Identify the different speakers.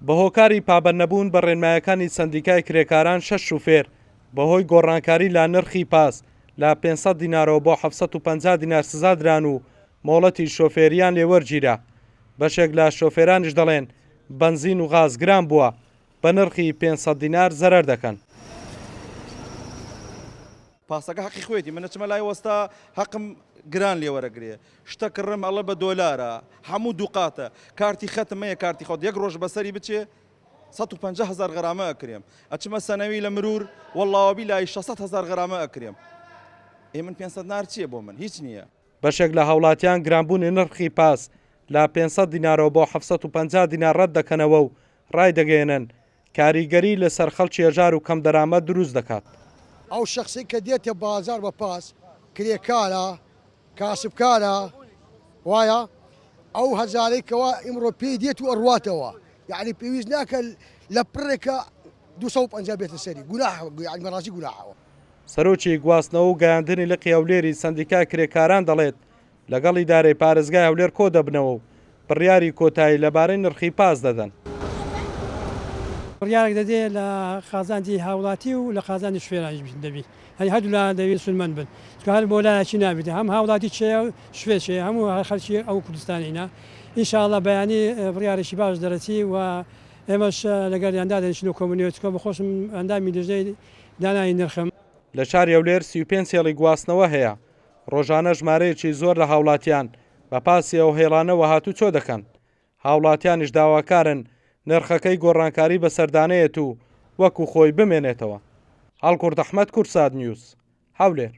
Speaker 1: بەهۆکاری پابەندنەبوون بە ڕێنمایەکانی سەندیکای کرێکاران شەش شوفێر بەهۆی گۆڕانکاری لە نرخی پاس لە 500 دینارەوە بۆ 750 دینار سزا دران و مۆڵەتی شۆفێریان لێ وەرگیرا. بەشێک لە شۆفێرانیش دەڵێن بەنزین و غاز گران بووە، بە نرخی 500 دینار زەرەر دەکەن.
Speaker 2: پاسەکە هەقی خۆیەتی من ئەچمە لای وەستا هەقم گران لێ وەرەگرێ شتە کڕم ئەڵێ بە دۆلارە هەموو دووقاتە کارتی خەتم هەیە کارتی خۆت یەک ڕۆژ بەسەری بچێ 150 هەزار غەرامە ئەکرێم ئەچمە سەنەوی لە مرور وەڵڵا وەبیلای 600 هەزار غەرامە ئەکرێم ئێ من 500 نار چییە بۆ من هیچ نییە.
Speaker 1: بەشێک لە هاوڵاتیان گرانبوونی نرخی پاس لە 500 دینارەوە بۆ 750 دینار ڕەتدەکەنەوە و ڕایدەگەیەنن، کاریگەری لەسەر خەڵکی هەژار و کەمدەرامەت دروست دەکات.
Speaker 3: ئەو شەخسەی کە دێتە بازاڕ بە پاس، کرێکارە، کاسبکارە، وایە ئەو هەزارەی کەوا ئیمڕۆ پێی دێت و ئەڕواتەوە، یەعنی پێویست ناکە لە پڕێکا 250 بێتە سەری، گوناحە، یەعنی بەڕاستی گوناحە.
Speaker 1: سەرۆکی گواستنەوە و گەیاندنی لقی هەولێری سەندیکای کرێکاران دەڵێت، لەگەڵ ئیدارەی پارێزگای هەولێر کۆدەبنەوە و بڕیاری کۆتایی لەبارەی نرخی پاس دەدەن.
Speaker 4: بڕیارێک دەدێ لە قازانجی هاوڵاتی و لە قازانجی شوفێرانیش بیت دەبی یانی هەردوو لا دەبی سوودمەند بن چونکە هەر بۆ لایەکی نابیت هەم هاوڵاتی چێیە و شوفێر چێیە هەموو هەر خەلکی ئەو کوردستانینە ان شاء اللە بەیانی بڕیارێکی باش دەرەچی و ئێمەش لەگەڵیان دادەنیشین و کۆبوونەوە چونکە بە خۆشم ئەندامی لیژنەی دانانی نرخم.
Speaker 1: لە شاری هەولێر 35 هێڵی گواستنەوە هەیە، ڕۆژانە ژمارەیەکی زۆر لە هاوڵاتیان بە پاسی ئەو هێڵانەوە هاتوچۆ دەکەن، هاوڵاتیانیش داواکارن نرخەکەی گۆڕانکاری بەسەردانەیەت و وەکو خۆی بمێنێتەوە. هەڵکورد ئەحمەد، کوردسات نیوز، هەولێر.